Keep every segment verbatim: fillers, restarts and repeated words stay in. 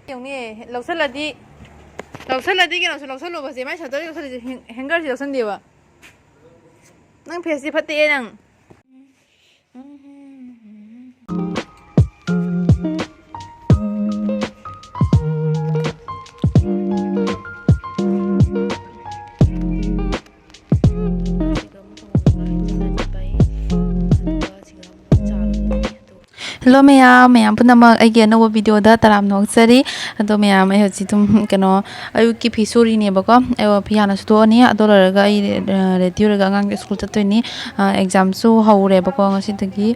ꯌꯦꯡꯉꯨꯅꯦ, ꯂꯧꯁꯜꯂꯗꯤ, ꯂꯧꯁꯜꯂꯗꯤ ꯀꯩꯅꯣꯁꯨ ꯂꯧꯁꯜꯂꯣꯕꯁꯦ, ꯃꯥꯏ ꯁꯇꯔ ꯂꯧꯁꯜꯂꯤꯁꯦ, ꯍꯦꯡ-, ꯍꯦꯡꯒꯔꯁꯦ ꯂꯧꯁꯟꯗꯦꯕ꯫ ꯅꯪ ꯐꯦꯁꯇꯤ ꯐꯠꯇꯦ ꯅꯪ꯫ Hello ꯃꯌꯥꯝ, ꯃꯌꯥꯝ ꯄꯨꯝꯅꯃꯛ ꯑꯩꯒꯤ ꯑꯅꯧꯕ video ꯗ ꯇꯔꯥꯝꯅ ꯑꯣꯛꯆꯔꯤ꯫ ꯑꯗꯣ ꯃꯌꯥꯝ, ꯑꯩ ꯍꯧꯖꯤꯛ ꯑꯗꯨꯝ ꯀꯩꯅꯣ, ꯑꯌꯨꯛꯀꯤ ꯐꯤ ꯁꯨꯔꯤꯅꯦꯕꯀꯣ꯫ ꯑꯩ ꯐꯤ ꯍꯥꯟꯅ ꯁꯨꯊꯣꯛꯑꯅꯤ, ꯑꯗꯣ ꯂꯣꯏꯔꯒ ꯑꯩ, ꯑ, ready ꯑꯣꯏꯔꯒ ꯑꯉꯥꯡꯒꯤ school ꯆꯠꯇꯣꯏꯅꯤ꯫ ꯑ, exam ꯁꯨ ꯍꯧꯔꯦꯕꯀꯣ ꯉꯁꯤꯗꯒꯤ꯫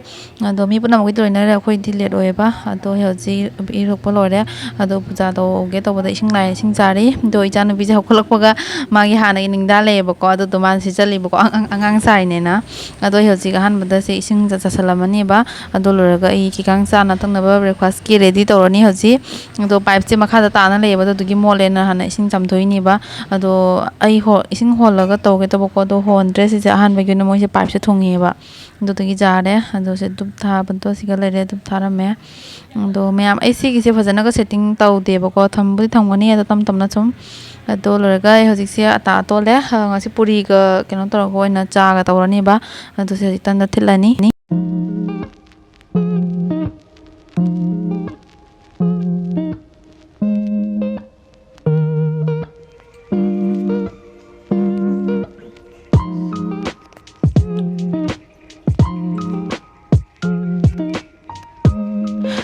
ꯑꯗꯣ ꯃꯤ ꯄꯨꯝꯅꯃꯛꯀꯤꯗꯤ ꯂꯣꯏꯅꯔꯦ, ꯑꯩꯈꯣꯏꯗꯤ late ꯑꯣꯏꯌꯦꯕ꯫ ꯑꯗꯣ ꯍꯧꯖꯤꯛ ꯏꯔꯨꯊꯣꯛꯄ ꯂꯣꯏꯔꯦ꯫ ꯑꯗꯣ ꯄꯨꯖꯥ ꯇꯧꯒꯦ ꯇꯧꯕꯗ ꯏꯁꯤꯡ ꯂꯥꯏ, ꯏꯁꯤꯡ ꯆꯥꯔꯤ꯫ ꯑꯗꯣ ꯏꯆꯥꯅꯨꯄꯤꯁꯦ ꯍꯧꯒꯠꯂꯛꯄꯒ ꯃꯥꯒꯤ ꯍꯥꯟꯅꯒꯤ ꯅꯤꯡꯗꯥ ꯂꯩꯌꯦꯕꯀꯣ꯫ ꯑꯗꯨꯗꯣ ꯃꯥꯅ ꯁꯤꯠꯆꯜꯂꯤꯕꯀꯣ, ꯑꯉꯥꯡ, ꯑꯉꯥꯡ ꯁꯥꯏꯅꯦꯅ꯫ ꯑꯗꯣ ꯑꯩ ꯍꯧꯖꯤꯛ ꯑꯍꯥꯟꯕꯗ ꯁꯤ ꯏꯁꯤꯡ ꯆ-, ꯆꯥꯁꯜꯂꯝꯃꯅꯦꯕ꯫ ꯑꯗꯨ ꯂꯣꯏꯔꯒ ꯑꯩ ꯈꯤꯇꯪ ꯆꯥꯅ ꯊꯛꯅꯕ breakfast ꯀꯤ ready ꯇꯧꯔꯅꯤ ꯍꯧꯖꯤꯛ꯫ ꯑꯗꯣ pipe ꯁꯦ ꯃꯈꯥꯗ ꯇꯥꯅ ꯂꯩꯌꯦꯕ, ꯑꯗꯨꯗꯨꯒꯤ ꯃꯣꯠꯂꯦꯅ ꯍꯥꯟꯅ ꯏꯁꯤꯡ ꯆꯥꯝꯊꯣꯛꯏꯅꯦꯕ꯫ ꯑꯗꯣ ꯑꯩ ꯍꯣ-, ꯏꯁꯤꯡ ꯍꯣꯜꯂꯒ ꯇꯧꯒꯦ ꯇꯧꯕꯀꯣ, ꯑꯗꯣ ꯍꯣꯟꯗ꯭ꯔꯦ꯫ ꯁꯤꯁꯦ ꯑꯍꯥꯟꯕꯒꯤ ꯑꯣꯏꯅ ꯃꯣꯏꯁꯦ pipe ꯁꯦ ꯊꯨꯡꯉꯦꯕ꯫ ꯑꯗꯨꯗꯒꯤ ꯌꯥꯔꯦ꯫ ꯑꯗꯣ ꯁꯦ ꯙꯨꯞ ꯊꯥꯕꯗꯣ ꯁꯤꯒ ꯂꯩꯔꯦ, ꯙꯨꯞ ꯊꯥꯔꯝꯃꯦ꯫ ꯑꯗꯣ ꯃꯌꯥꯝ, ꯑꯩ ꯁꯤꯒꯤꯁꯦ ꯐꯖꯅꯒ setting ꯇꯧꯗꯦꯕꯀꯣ, ꯊꯝꯕꯨꯗꯤ ꯊꯝꯒꯅꯤ, ꯑꯗꯣ ꯇꯞ ꯇꯞꯅ ꯁꯨꯝ꯫ ꯑꯗꯣ ꯂꯣꯏꯔꯒ ꯑꯩ ꯍꯧꯖꯤꯛꯁꯦ ꯑꯇꯥ ꯇꯣꯜꯂꯦ꯫ ꯑ, ꯉꯁꯤ ꯄꯨꯔꯤꯒ ꯀꯩꯅꯣ ꯇꯧꯔꯒ ꯑꯣꯏꯅ ꯆꯥꯒ ꯇꯧꯔꯅꯤꯕ꯫ ꯑꯗꯨ ꯁꯤ ꯍꯧꯖꯤꯛ ꯇꯟꯗ ꯊꯤꯠꯂꯅꯤ꯫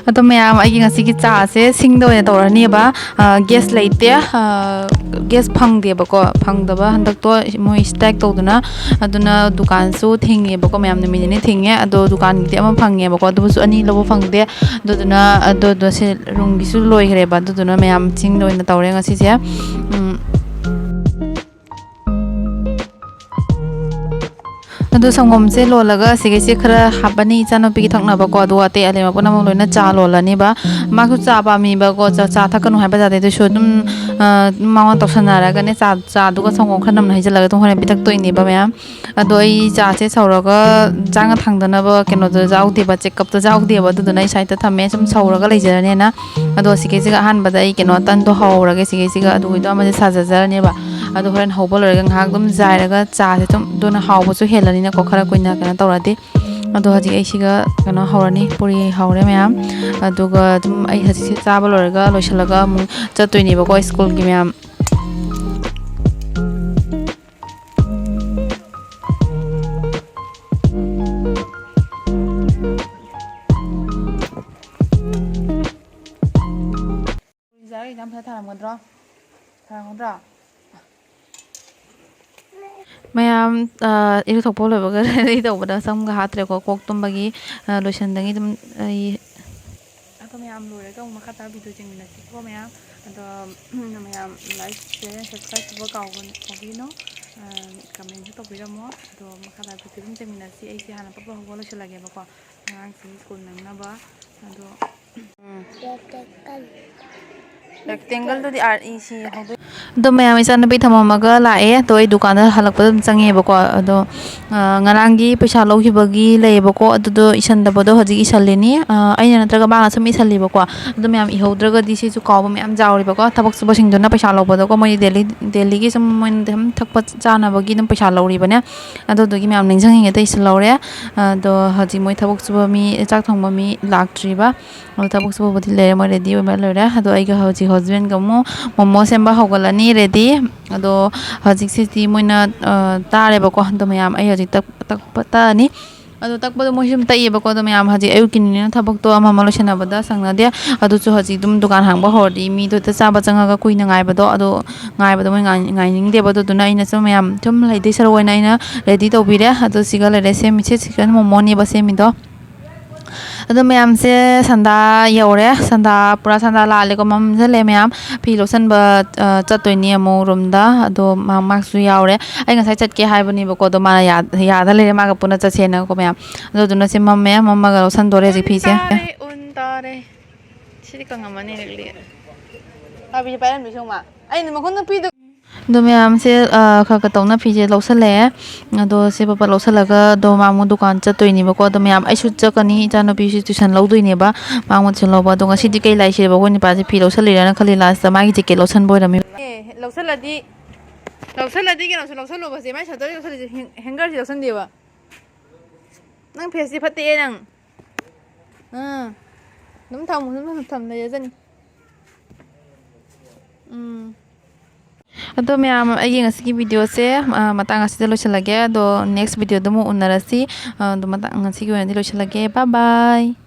ꯑꯗꯣ ꯃꯌꯥꯝ, ꯑꯩꯒꯤ ꯉꯁꯤꯒꯤ ꯆꯥꯁꯦ ꯁꯤꯡꯗ ꯑꯣꯏꯅ ꯇꯧꯔꯅꯦꯕ꯫ ꯑ, gas ꯂꯩꯇꯦ, ꯑ, gas ꯐꯪꯗꯦꯕꯀꯣ꯫ ꯐꯪꯗꯕ ꯍꯟꯗꯛꯇꯣ ꯃꯣꯏ strike ꯇꯧꯗꯅ, ꯑꯗꯨꯅ ꯗꯨꯀꯥꯟꯁꯨ ꯊꯤꯡꯉꯦꯕꯀꯣ꯫ ꯃꯌꯥꯝ ꯅꯨꯃꯤꯠ ꯅꯤꯅꯤ ꯊꯤꯡꯉꯦ꯫ ꯑꯗꯣ ꯗꯨꯀꯥꯟꯒꯤꯗꯤ ꯑꯃ ꯐꯪꯉꯦꯕꯀꯣ, ꯑꯗꯨꯕꯨꯁꯨ ꯑꯅꯤ ꯂꯧꯕ ꯐꯪꯗꯦ꯫ ꯑꯗꯨꯗꯨꯅ, ꯑꯗꯨꯗꯣ ꯁꯤ room ꯒꯤꯁꯨ ꯂꯣꯏꯈ꯭ꯔꯦꯕ꯫ ꯑꯗꯨꯗꯨꯅ ꯃꯌꯥꯝ ꯁꯤꯡꯗ ꯑꯣꯏꯅ ꯇꯧꯔꯦ ꯉꯁꯤꯁꯦ꯫ ꯎꯝ꯫ ꯑꯗꯣ ꯁꯪꯒꯣꯝꯁꯦ ꯂꯣꯜꯂꯒ ꯁꯤꯒꯩꯁꯦ ꯈꯔ ꯍꯥꯞꯄꯅꯤ ꯏꯆꯥꯅꯨꯄꯤꯒꯤ ꯊꯛꯅꯕꯀꯣ, ꯑꯗꯨꯒ ꯑꯇꯩ ꯑꯂꯦꯝꯕ ꯄꯨꯝꯅꯃꯛ ꯂꯣꯏꯅ ꯆꯥ ꯂꯣꯜꯂꯅꯤꯕ꯫ ꯃꯥꯁꯨ ꯆꯥ ꯄꯥꯝꯃꯤꯕꯀꯣ, ꯆꯥ, ꯆꯥ ꯊꯛꯀꯅꯨ ꯍꯥꯏꯕ ꯌꯥꯗꯦ, ꯑꯗꯨꯁꯨ ꯑꯗꯨꯝ, ꯑ, ꯃꯉꯣꯟꯗ ꯇꯧꯁꯟꯅꯔꯒꯅꯦ, ꯆꯥ, ꯆꯥꯗꯨꯒ ꯁꯪꯒꯣꯝ ꯈꯔ ꯅꯝꯅ ꯍꯩꯖꯤꯜꯂꯒ ꯑꯗꯨꯝ ꯍꯣꯔꯦꯟ ꯄꯤꯊꯛꯇꯣꯏꯅꯦꯕ ꯃꯌꯥꯝ꯫ ꯑꯗꯣ ꯑꯩ ꯆꯥꯁꯦ ꯁꯧꯔꯒ ꯆꯥꯒ ꯊꯥꯡꯗꯅꯕ ꯀꯩꯅꯣꯗꯣ ꯌꯥꯎꯗꯦꯕ, ꯆꯦꯀꯞꯇꯣ ꯌꯥꯎꯗꯦꯕ, ꯑꯗꯨꯗꯨꯅ ꯑꯩ ꯁꯥꯏꯗ ꯊꯝꯃꯦ, ꯁꯨꯝ ꯁꯧꯔꯒ ꯂꯩꯖꯔꯅꯦꯅ꯫ ꯑꯗꯣ ꯁꯤꯒꯩꯁꯤꯒ ꯑꯍꯥꯟꯕꯗ ꯑꯩ ꯀꯩꯅꯣ ꯇꯟꯗꯣ ꯍꯧꯔꯒꯦ, ꯁꯤꯒꯩꯁꯤꯒ ꯑꯗꯨꯒꯤꯗꯣ ꯑꯃꯁꯦ ꯁꯥꯖꯖꯔꯅꯦꯕ꯫ ꯑꯗꯣ ꯍꯣꯔꯦꯟ ꯍꯧꯕ ꯂꯣꯏꯔꯒ ꯉꯥꯏꯍꯥꯛ ꯑꯗꯨꯝ ꯖꯥꯏꯔꯒ ꯆꯥꯁꯦ ꯑꯗꯨꯝ, ꯑꯗꯨꯅ ꯍꯥꯎꯕꯁꯨ ꯍꯦꯜꯂꯅꯤꯅꯀꯣ, ꯈꯔ ꯀꯨꯏꯅ ꯀꯩꯅꯣ ꯇꯧꯔꯗꯤ꯫ ꯑꯗꯣ ꯍꯧꯖꯤꯛ ꯑꯩ ꯁꯤꯒ ꯀꯩꯅꯣ ꯍꯧꯔꯅꯤ, ꯄꯨꯔꯤ ꯍꯧꯔꯦ ꯃꯌꯥꯝ꯫ ꯑꯗꯨꯒ ꯑꯗꯨꯝ ꯑꯩ ꯍꯧꯖꯤꯛꯁꯦ ꯆꯥꯕ ꯂꯣꯏꯔꯒ ꯂꯣꯏꯁꯤꯜꯂꯒ ꯑꯃꯨꯛ ꯆꯠꯇꯣꯏꯅꯦꯕꯀꯣ ꯁ꯭ꯀꯨꯜꯒꯤ ꯃꯌꯥꯝ꯫ ꯔꯤꯖꯥ exam ꯐꯖ ꯊꯥꯔꯝꯒꯗ꯭ꯔꯣ? ꯊꯥꯔꯝꯒꯗ꯭ꯔꯣ? ꯃꯌꯥꯝ, ꯑ, ꯏꯔꯨꯊꯣꯛꯄ ꯂꯣꯏꯕꯒ ready ꯇꯧꯕꯗ ꯁꯝꯒ ꯍꯥꯠꯇ꯭ꯔꯦꯀꯣ, ꯀꯣꯛ ꯇꯨꯝꯕꯒꯤ, ꯑ, ꯂꯣꯏꯁꯟꯗꯒꯤ ꯑꯗꯨꯝ ꯑꯩ ꯑꯗꯣ ꯃꯌꯥꯝ ꯂꯣꯏꯔꯒ ꯑꯃꯨꯛ ꯃꯈꯥ ꯇꯥꯕ video ꯌꯦꯡꯃꯤꯟꯅꯁꯤꯀꯣ ꯃꯌꯥꯝ꯫ ꯑꯗꯣ ꯃꯌꯥꯝ like, share, subscribe ꯇꯧꯕ ꯀꯥꯎꯒꯅꯨ, ꯀꯥꯎꯕꯤꯒꯅꯨ꯫ ꯑ, commentꯁꯨ ꯇꯧꯕꯤꯔꯝꯃꯣ꯫ ꯑꯗꯣ ꯃꯈꯥ ꯇꯥꯕ video ꯑꯗꯨꯝ ꯌꯦꯡꯃꯤꯟꯅꯁꯤ꯫ ꯑꯩꯁꯦ ꯍꯥꯟꯅ ꯄꯞ ꯄꯞ ꯍꯧꯕ ꯂꯣꯏꯁꯤꯜꯂꯒꯦꯕꯀꯣ꯫ ꯑꯉꯥꯡꯁꯤꯡ ꯁ꯭ꯀꯨꯜ ꯅꯪꯅꯕ꯫ ꯑꯗꯣ rectangle꯫ Rectangleꯗꯨꯗꯤ R E C ꯍꯧꯗꯣꯏ-, ꯑꯗꯣ ꯃꯌꯥꯝ ꯏꯆꯥꯅꯨꯄꯤ ꯊꯝꯃꯝꯃꯒ ꯂꯥꯛꯑꯦ꯫ ꯑꯗꯣ ꯑꯩ ꯗꯨꯀꯥꯟꯗ ꯍꯜꯂꯛꯄꯗ ꯑꯗꯨꯝ ꯆꯪꯉꯦꯕꯀꯣ꯫ ꯑꯗꯣ, ꯑ, ꯉꯔꯥꯡꯒꯤ ꯄꯩꯁꯥ ꯂꯧꯈꯤꯕꯒꯤ ꯂꯩꯌꯦꯕꯀꯣ꯫ ꯑꯗꯨꯗꯣ ꯏꯁꯟꯗꯕꯗꯣ ꯍꯧꯖꯤꯛ ꯏꯁꯜꯂꯤꯅꯤ꯫ ꯑ, ꯑꯩꯅ ꯅꯠꯇ꯭ꯔꯒ ꯃꯥꯅ ꯁꯨꯝ ꯏꯁꯜꯂꯤꯕꯀꯣ꯫ ꯑꯗꯣ ꯃꯌꯥꯝ ꯏꯍꯧꯗ꯭ꯔꯒꯗꯤ ꯁꯤꯁꯨ ꯀꯥꯎꯕ ꯃꯌꯥꯝ ꯌꯥꯎꯔꯤꯕꯀꯣ꯫ ꯊꯕꯛ ꯁꯨꯕꯁꯤꯡꯗꯨꯅ ꯄꯩꯁꯥ ꯂꯧꯕꯗꯀꯣ꯫ ꯃꯣꯏ daily, dailyꯒꯤ ꯁꯨꯝ ꯃꯣꯏꯅ ꯑꯗꯨꯝ ꯊꯛꯄ ꯆꯥꯅꯕꯒꯤ ꯑꯗꯨꯝ ꯄꯩꯁꯥ ꯂꯧꯔꯤꯕꯅꯦ꯫ ꯑꯗꯨꯗꯨꯒꯤ ꯃꯌꯥꯝ ꯅꯤꯡꯁꯤꯡꯉꯤꯉꯩꯗ ꯏꯁꯜꯍꯧꯔꯦ꯫ ꯑꯗꯣ ꯍꯧꯖꯤꯛ ꯃꯣꯏ ꯊꯕꯛ ꯁꯨꯕ ꯃꯤ, ꯆꯥꯛ ꯊꯣꯡꯕ ꯃꯤ ꯂꯥꯛꯇ꯭ꯔꯤꯕ꯫ ꯑꯗꯣ ꯊꯕꯛ ꯁꯨꯕꯕꯨꯗꯤ ꯂꯩꯔꯦ, ꯃꯣꯏ ready ꯑꯣꯏꯕ ꯂꯣꯏꯔꯦ꯫ ꯑꯗꯣ ꯑꯩꯒ ꯍꯧꯖꯤꯛ husbandꯒ ꯑꯃꯨꯛ ꯃꯣꯃꯣ ꯁꯦꯝꯕ ꯍꯧꯒꯠꯂꯅꯤ, ready꯫ ꯑꯗꯣ ꯍꯧꯖꯤꯛꯁꯤꯗꯤ ꯃꯣꯏꯅ, ꯑ, ꯇꯥꯔꯦꯕꯀꯣ꯫ ꯑꯗꯣ ꯃꯌꯥꯝ ꯑꯩ ꯍꯧꯖꯤꯛ ꯇꯛ-, ꯇꯛꯄ ꯇꯛꯑꯅꯤ꯫ ꯑꯗꯣ ꯇꯛꯄꯗꯣ ꯃꯣꯏꯁꯨ ꯑꯗꯨꯝ ꯇꯛꯏꯕꯀꯣ꯫ ꯑꯗꯣ ꯃꯌꯥꯝ ꯍꯧꯖꯤꯛ ꯑꯌꯨꯛꯀꯤꯅꯤꯅ ꯊꯕꯛꯇꯣ ꯑꯃ ꯑꯃ ꯂꯣꯏꯁꯟꯅꯕꯗ ꯁꯪꯅꯗꯦ꯫ ꯑꯗꯨꯁꯨ ꯍꯧꯖꯤꯛ ꯑꯗꯨꯝ ꯗꯨꯀꯥꯟ ꯍꯥꯡꯕ ꯍꯧꯔꯗꯤ ꯃꯤꯗꯣ ꯍꯦꯛꯇ ꯆꯥꯕ ꯆꯪꯉꯒ ꯀꯨꯏꯅ ꯉꯥꯏꯕꯗꯣ, ꯑꯗꯣ ꯉꯥꯏꯕꯗꯣ ꯃꯣꯏ ꯉꯥꯏ-, ꯉꯥꯏꯅꯤꯡꯗꯦꯕ꯫ ꯑꯗꯨꯗꯨꯅ ꯑꯩꯅ ꯁꯨꯝ ꯃꯌꯥꯝ ꯁꯨꯝ ꯂꯩꯗꯣꯏ ꯁꯔꯨꯛ ꯑꯣꯏꯅ ꯑꯩꯅ ready ꯇꯧꯕꯤꯔꯦ꯫ ꯑꯗꯣ ꯁꯤꯒ ꯂꯩꯔꯦ, ꯁꯦꯝꯃꯤꯁꯦ chicken ꯃꯣꯃꯣꯅꯦꯕ ꯁꯦꯝꯃꯤꯗꯣ꯫ ꯑꯗꯣ ꯃꯌꯥꯝꯁꯦ ꯁꯟꯗꯥ ꯌꯧꯔꯦ꯫ ꯁꯟꯗꯥ, ꯄꯨꯔꯥ ꯁꯟꯗꯥ ꯂꯥꯜꯂꯦꯀꯣ, ꯃꯝꯁꯤꯜꯂꯦ ꯃꯌꯥꯝ꯫ ꯐꯤ ꯂꯧꯁꯟꯕ, ꯑ, ꯆꯠꯇꯣꯏꯅꯤ ꯑꯃꯨꯛ ꯔꯨꯝꯗ꯫ ꯑꯗꯣ ꯃꯥ, ꯃꯥꯁꯨ ꯌꯥꯎꯔꯦ꯫ ꯑꯩ ꯉꯁꯥꯏ ꯆꯠꯀꯦ ꯍꯥꯏꯕꯅꯦꯕꯀꯣ, ꯑꯗꯣ ꯃꯥꯅ ꯌꯥ-, ꯌꯥꯗ ꯂꯩꯔꯦ, ꯃꯥꯒ ꯄꯨꯟꯅ ꯆꯠꯁꯦꯅꯀꯣ ꯃꯌꯥꯝ꯫ ꯑꯗꯣ ꯑꯗꯨꯅ ꯁꯤ ꯃꯝꯃꯦ, ꯃꯝꯃꯒ ꯂꯧꯁꯟꯗꯣꯔꯦ ꯍꯧꯖꯤꯛ ꯐꯤꯁꯦ꯫ ꯎꯟ ꯇꯥꯔꯦ, ꯎꯟ ꯇꯥꯔꯦ꯫ ꯁꯤꯗꯤ ꯀꯪꯉꯝꯃꯅꯤ ꯂꯤꯛꯂꯤ꯫ ꯄꯥꯏꯔꯝꯃꯤꯁꯦ ꯌꯦꯡꯉꯨ ꯃꯥ꯫ ꯑꯩꯅ ꯃꯈꯨꯟ ꯅꯨꯄꯤꯗꯣ ꯑꯗꯣ ꯃꯌꯥꯝꯁꯦ, ꯑ, ꯈꯔ ꯈꯔ ꯇꯧꯅ ꯐꯤꯁꯦ ꯂꯧꯁꯜꯂꯛꯑꯦ꯫ ꯑꯗꯣ ꯁꯤ ꯄꯄ ꯂꯧꯁꯜꯂꯒ ꯑꯗꯣ ꯃꯥ ꯑꯃꯨꯛ ꯗꯨꯀꯥꯟ ꯆꯠꯇꯣꯏꯅꯦꯕꯀꯣ꯫ ꯑꯗꯣ ꯃꯌꯥꯝ ꯑꯩꯁꯨ ꯆꯠꯀꯅꯤ, ꯏꯆꯥꯅꯨꯄꯤꯁꯨ tuition ꯂꯧꯗꯣꯏꯅꯦꯕ, ꯃꯥ ꯑꯃꯨꯛ tuition ꯂꯧꯕ꯫ ꯑꯗꯣ ꯉꯁꯤꯗꯤ ꯀꯩ ꯂꯥꯏ ꯁꯤꯔꯕ ꯑꯩꯈꯣꯏ ꯅꯨꯄꯥꯁꯦ ꯐꯤ ꯂꯧꯁꯜꯂꯤꯔꯥꯅ ꯈꯜꯂꯤ, last ꯃꯥꯒꯤ jacket ꯂꯧꯁꯟꯕ ꯑꯣꯏꯔꯝꯃꯤ꯫ ꯑꯦ, ꯂꯧꯁꯜꯂꯗꯤ, ꯂꯧꯁꯜꯂꯗꯤ ꯀꯩꯅꯣꯁꯨ ꯂꯧꯁꯜꯂꯣꯕꯁꯦ, ꯃꯥꯏ ꯁꯥꯇ꯭ꯔꯗꯤ ꯂꯧꯁꯜꯂꯤꯁꯦ, ꯍꯦꯡ-, hangerꯁꯤ ꯂꯧꯁꯟꯗꯦꯕ꯫ ꯅꯪ ꯐꯦꯁꯇꯤ ꯐꯠꯇꯦ ꯅꯪ꯫ ꯑꯥ, ꯑꯗꯨꯝ ꯊꯝꯃꯨ, ꯑꯗꯨꯝ ꯊꯝ-, ꯊꯝ ꯂꯩꯔꯖꯅꯤ꯫ ꯎꯝ꯫ ꯑꯗꯣ ꯃꯌꯥꯝ, ꯑꯩꯒꯤ ꯉꯁꯤꯒꯤ videoꯁꯦ, ꯑ, ꯃꯇꯥꯡ ꯑꯁꯤꯗ ꯂꯣꯏꯁꯤꯜꯂꯒꯦ꯫ ꯑꯗꯣ next videoꯗ ꯑꯃꯨꯛ ꯎꯅꯔꯁꯤ꯫ ꯑ, ꯑꯗꯣ ꯃꯇꯥꯡ, ꯉꯁꯤꯒꯤ ꯑꯣꯏꯅꯗꯤ ꯂꯣꯏꯁꯤꯜꯂꯒꯦ꯫ Bye bye꯫